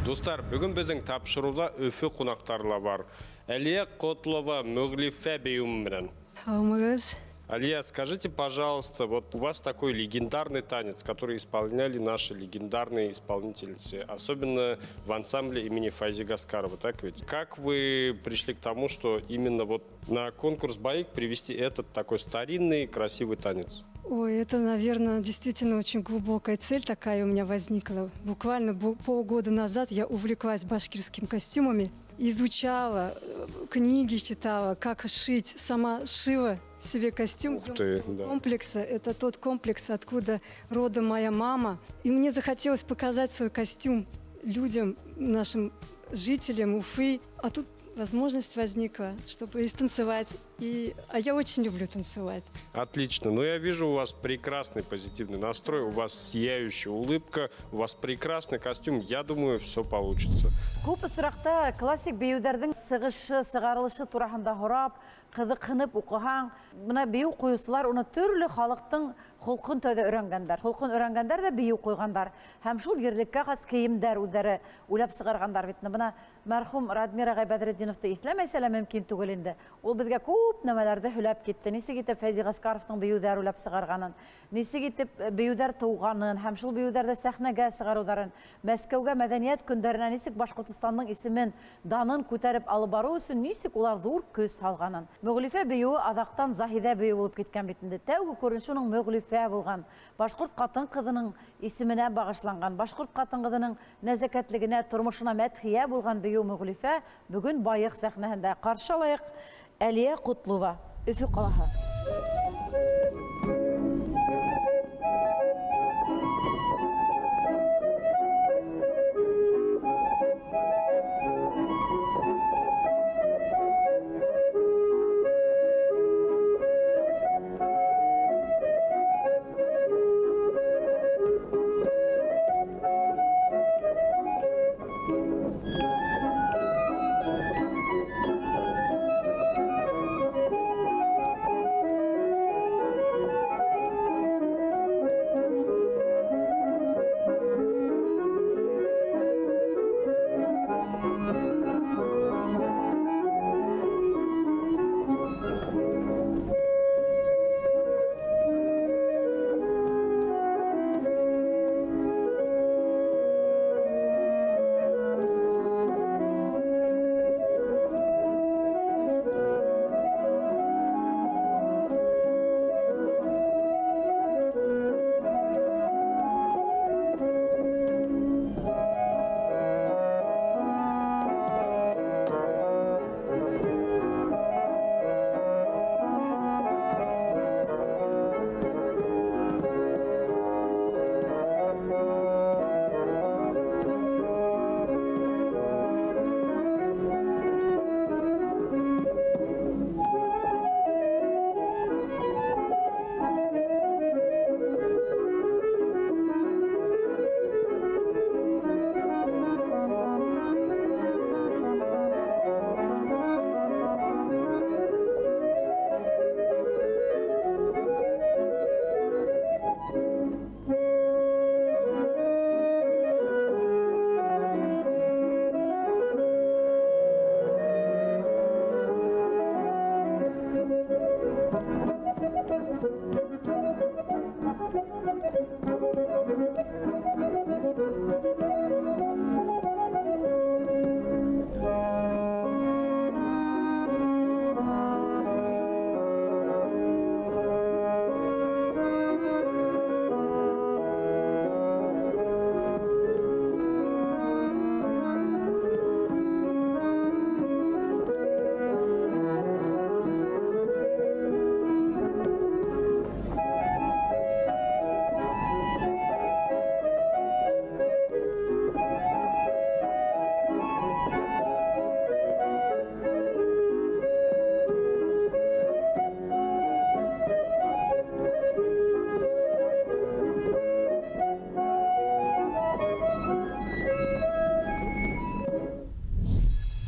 Дуҫтар, бөгөн беҙҙең тапшырыуҙа Өфө ҡунаҡтары ла бар. Әлиә Ҡотлова «Мөғлифә» бейеүе менән. Һаумыһығыҙ. Алия, скажите, пожалуйста, вот у вас такой легендарный танец, который исполняли наши легендарные исполнительницы, особенно в ансамбле имени Файзи Гаскарова, так ведь? Как вы пришли к тому, что именно вот на конкурс «Байыҡ» привести этот такой старинный, красивый танец? Ой, это, наверное, действительно очень глубокая цель такая у меня возникла. Буквально полгода назад я увлеклась башкирскими костюмами, изучала, книги читала, как шить, сама шила себе костюм. Ух ты, да. Комплекса. Это тот комплекс, откуда родом моя мама. И мне захотелось показать свой костюм людям, нашим жителям Уфы. А тут возможность возникла, чтобы и станцевать. А я очень люблю танцевать. Отлично. Ну, я вижу, у вас прекрасный позитивный настрой, у вас сияющая улыбка, у вас прекрасный костюм. Я думаю, все получится. Күп осраҡта классик бейеүҙәрҙең сығышы, сығарылышы тураһында һорап, ҡыҙыҡһынып уҡыһаң, бына бейеү ҡуйыусылар уны төрлө халыҡтың холҡон тәүҙә өйрәнгәндәр. Холҡон өйрәнгәндәр ҙә бейеү ҡуйғандар. Һәм шул ерлеккә хас кейемдәр үҙҙәре уйлап сығарғандар бит. Бына мәрхүм Радмир ағай Бәҙретдиновты иҫләмәйсә лә мөмкин түгел инде. Ул беҙгә күп нәмәләрҙе һөйләп китте. Нисек итеп Фәйзи Ғәскәровтың бейеүҙәр уйлап сығарғанын, нисек итеп бейеүҙәр тыуғанын һәм шул бейеүҙәрҙе сәхнәгә сығарыуҙарын, Мәскәүгә мәҙәниәт көндәренә нисек Башҡортостандың исемен, данын күтәреп алып барыу өсөн нисек улар ҙур көс һалғанын. Мөғлифә бейеүе аҙаҡтан Заһиҙә бейеүе булып киткән бит инде. Тәүге күренеш уның Мөғлифә булған. Башҡорт ҡатын-ҡыҙының исеменә бағышланған, башҡорт ҡатын-ҡыҙының нәзәкәтлегенә, тормошона мәдхиә булған бейеү Мөғлифә бөгөн Байыҡ сәхнәһендә. Ҡаршы алайыҡ Әлиә Ҡотлова, Өфө ҡалаһы.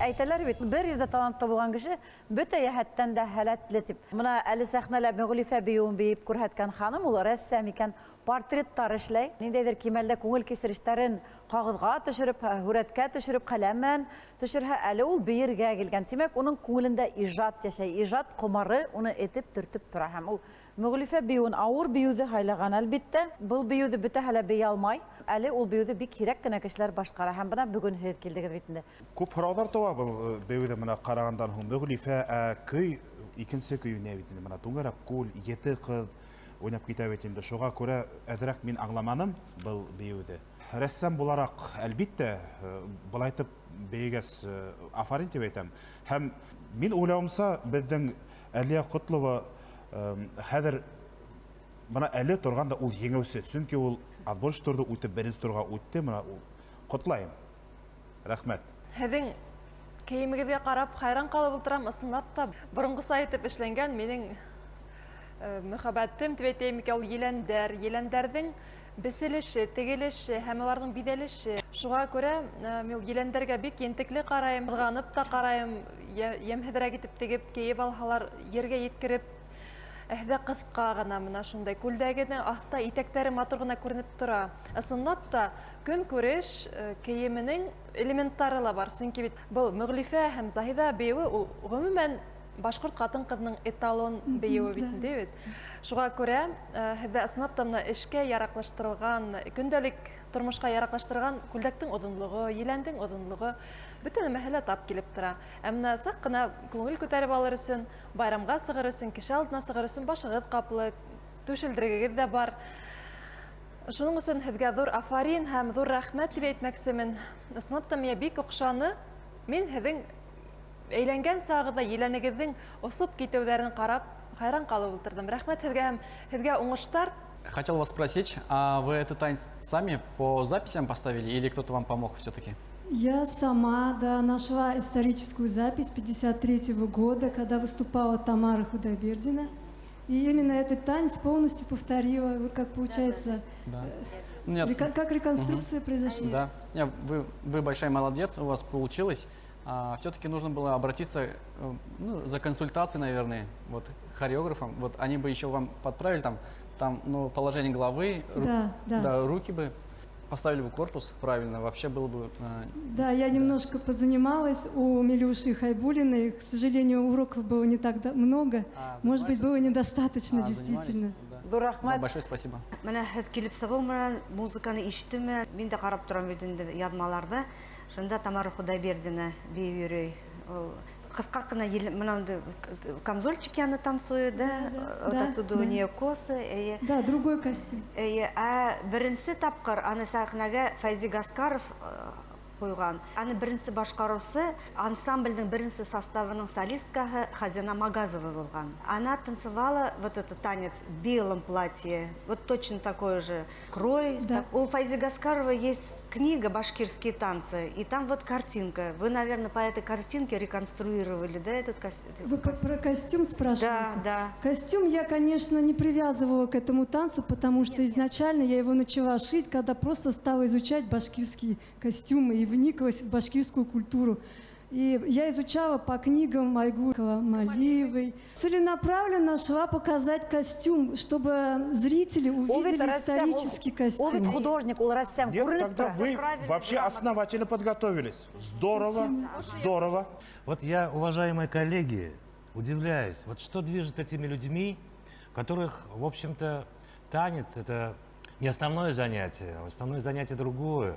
Әйтәләр бит, бер ерҙә талантлы булған кеше бөтә йәһәттән дә һәләтле тип. Бына әле сәхнәлә Мөғлифә бейеүен бейеп күрһәткән ханым ул рәссам икән, портреттар эшләй. Ниндәйҙер кимәлдә күңел кисерештәрен ҡағыҙға төшөрөп, һүрәткә төшөрөп, ҡәләм менән төшөрһә, әле ул бейергә килгән. Тимәк, уның күңелендә ижад йәшәй, ижад ҡомары уны этеп, төртөп тора. Һәм ул Мөғлифә бейеүен, ауыр бейеүҙе һайлаған, әлбиттә. Был бейеүҙе бөтәһе лә бейә алмай. Әле ул бейеүҙе бик һирәк кенә кешеләр башҡара. Һәм бына бөгөн һеҙ килдегеҙ бит инде. Күп һорауҙар тыуа был бейеүҙе бына ҡарағандан һуң. Мөғлифә, ә көй, икенсе көй уйнай бит инде. Бына Түңәрәк күл, Ете ҡыҙ уйнап китә бит инде. Шуға күрә әҙерәк мин аңламаным был бейеүҙе. Рәссам булараҡ, әлбиттә, былайтып бейегәс, афарин тип әйтәм. Һәм мин уйлауымса, беҙҙең Әлиә Ҡотлова хәҙер бына әле торған да ул еңеүсе, сөнки ул отборочный турҙы үтеп, беренсе турға үтте, бына ул ҡотлайым. Рәхмәт. Һеҙҙең кейемегеҙгә ҡарап хайран ҡалып ултырам, ысынлап та боронғоса итеп эшләнгән минең мөхәббәтем тип әйтәйем икән, ул еләндәр, еләндәрҙең беселеше, тегелеше һәм уларҙың биҙәлеше. Шуға күрә мин ул еләндәргә бик ентекле ҡарайым, ҡыҙғанып та ҡарайым, йәмһеҙерәк итеп тегеп кейеп алһалар, ергә еткереп, әһҙә ҡыҫҡа ғына мына шундай күлдәгенең аҫта итәктәре матур ғына күренеп тора. Ысынлап та көнкүреш кейеменең элементтары ла бар, сөнки бит был Мөғлифә һәм Заһиҙә бейеүе ул ғөмүмән башҡорт ҡатын-ҡыҙының эталон бейеүе бит инде бит. Шуға күрә һеҙҙә ысынлап та мына эшкә яраҡлаштырылған, көндәлек тормошҡа яраҡлаштырған күлдәктең оҙонлоғо, еләндең оҙонлоғо бөтә нәмәһе лә тап килеп тора. Ә мына саҡ ҡына күңел күтәреп алыр өсөн, байрамға сығыр өсөн, кеше алдына сығыр өсөн башығыҙ ҡаплы, түшелдерегегеҙ ҙә бар. Шуның өсөн һеҙгә ҙур афарин һәм ҙур рәхмәт тип әйтмәксемен. Ысынлап та миңә бик оҡшаны. Мин һеҙҙең әйләнгән сағығыҙҙа еләнегеҙҙең осоп китеүҙәрен ҡарап хайран ҡалып ултырҙым. Рәхмәт һеҙгә һәм һеҙгә уңыштар. Хотел вас спросить, а вы этот танец сами по записям поставили или кто-то вам помог все-таки? Я сама, да, нашла историческую запись 53-го года, когда выступала Тамара Худайбердина. И именно этот танец полностью повторила, вот как получается, Нет. как реконструкция произошла. Да. Нет, вы большая молодец, у вас получилось. Все-таки нужно было обратиться ну, за консультацией, наверное, вот, к хореографам. Вот они бы еще вам подправили там, ну, положение головы, да, руки бы поставили бы корпус правильно, вообще было бы. Да, я немножко позанималась у Милюши Хайбулиной. К сожалению, уроков было не так много. А, Может быть, занимались? было недостаточно, А, действительно. занимались? Да. Ҙур рәхмәт. Вам большое спасибо. Бына һеҙ килеп сығыу менән, музыканы ишетеү менән, мин дә ҡарап торам бит инде яҙмаларҙы. Шунда Тамара Худайбердина бейеп йөрөй. Ул ҡыҫҡа ҡына бына инде камзольчик яны танцует, да? Вот отсюда у нее косы. Эйе. Да, другой костюм. Эйе, ә беренсе тапҡыр аны сәхнәгә Фәйзи Гаскаров ҡуйған. Аны беренсе башҡарыусы ансамблдең беренсе составының солисткаһы Хазина Магазова булған. Она танцевала вот этот танец в белом платье, вот точно такой же крой. Так, у Файзи Гаскарова есть книга «Башкирские танцы», и там вот картинка. Вы, наверное, по этой картинке реконструировали, да, этот костюм? Вы про костюм спрашиваете? Да, да. Костюм я, конечно, не привязывала к этому танцу, потому что изначально я его начала шить, когда просто стала изучать башкирские костюмы и вниклась в башкирскую культуру. И я изучала по книгам Айгуль Малиевой. Целенаправленно шла показать костюм, чтобы зрители Ул бит увидели рәссам, исторический ул костюм. бит художник, ул рәссам, Нет, күренеп тогда тора. вы вообще основательно подготовились. Здорово, здорово. Вот я, уважаемые коллеги, удивляюсь, вот что движет этими людьми, которых, в общем-то, танец – это не основное занятие, основное занятие другое.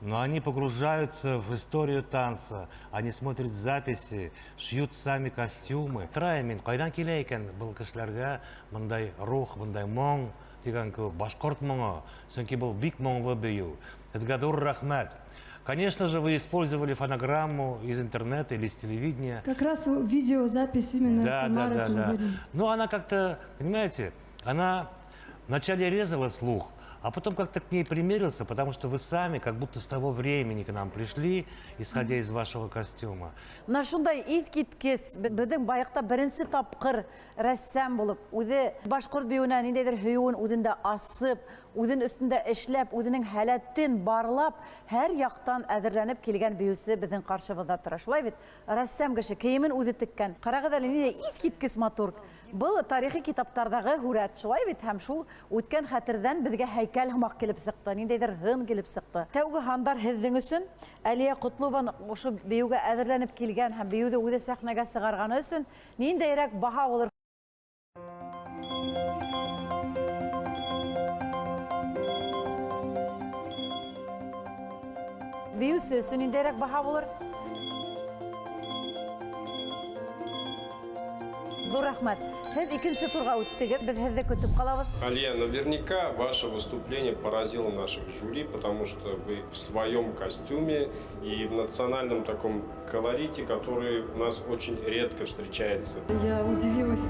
Но они погружаются в историю танца, они смотрят записи, шьют сами костюмы. Мин ҡайҙан килә икән был кешеләргә бындай рух, бындай моң тигән кеүек, башҡорт моңо, сөнки был бик моңло бейеү. Һеҙгә ҙур рәхмәт. Конечно же, вы использовали фонограмму из интернета или из телевидения. Как раз видеозапись именно Да, Тамары да. Худайбердиной. Но она как-то, понимаете, она вначале резала слух, А потом как-то к ней примерился, потому что вы сами как будто с того времени к нам пришли, исходя из вашего костюма. Бына шундай иҫ киткес, беҙҙең баяҡта беренсе тапҡыр рәссам булып, үҙе башҡорт бейеүенә ниндәйҙер һөйөүен үҙендә асып, үҙен өҫтөндә эшләп, үҙенең һәләтен барлап, һәр яҡтан әҙерләнеп килгән бейеүсе беҙҙең ҡаршыбыҙҙа тора. Шулай бит, рәссам кеше кейемен үҙе теккән. Ҡарағыҙ әле, ниндәй иҫ киткес матур. Был тарихи китаптарҙағы һүрәт, шулай бит, һәм шул үткән хәтерҙән беҙгә һәйкәл һымаҡ килеп сыҡты, ниндәйҙер һын килеп сыҡты. Тәүге һандар һеҙҙең өсөн Әлиә Ҡотлованың ошо бейеүгә әҙерләнеп килгән һәм бейеүҙе үҙе сәхнәгә сығарғаны өсөн ниндәйерәк баһа булыр? Бейеүсе өсөн ниндәйерәк баһа булыр? Ҙур рәхмәт. Һеҙ икенсе турға үттегеҙ, беҙ һеҙҙе көтөп ҡалабыҙ. Алия, наверняка ваше выступление поразило наших жюри, потому что вы в своем костюме и в национальном таком колорите, который у нас очень редко встречается. Я удивилась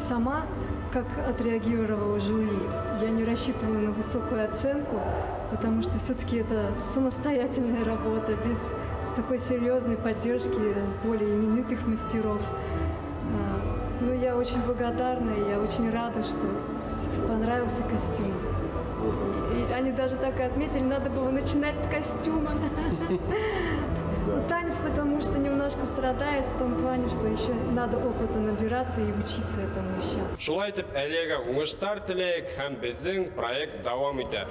сама, как отреагировало жюри. Я не рассчитывала на высокую оценку, потому что все-таки это самостоятельная работа, без такой серьезной поддержки более именитых мастеров. Но я очень благодарна, и я очень рада, что понравился костюм. И они даже так и отметили, надо было начинать с костюма. Ну, танец, потому что немножко страдает в том плане, что еще надо опыта набираться и учиться этому еще. Шулай итеп, Әлиәгә уңыштар теләйек һәм беҙҙең проект дауам итә.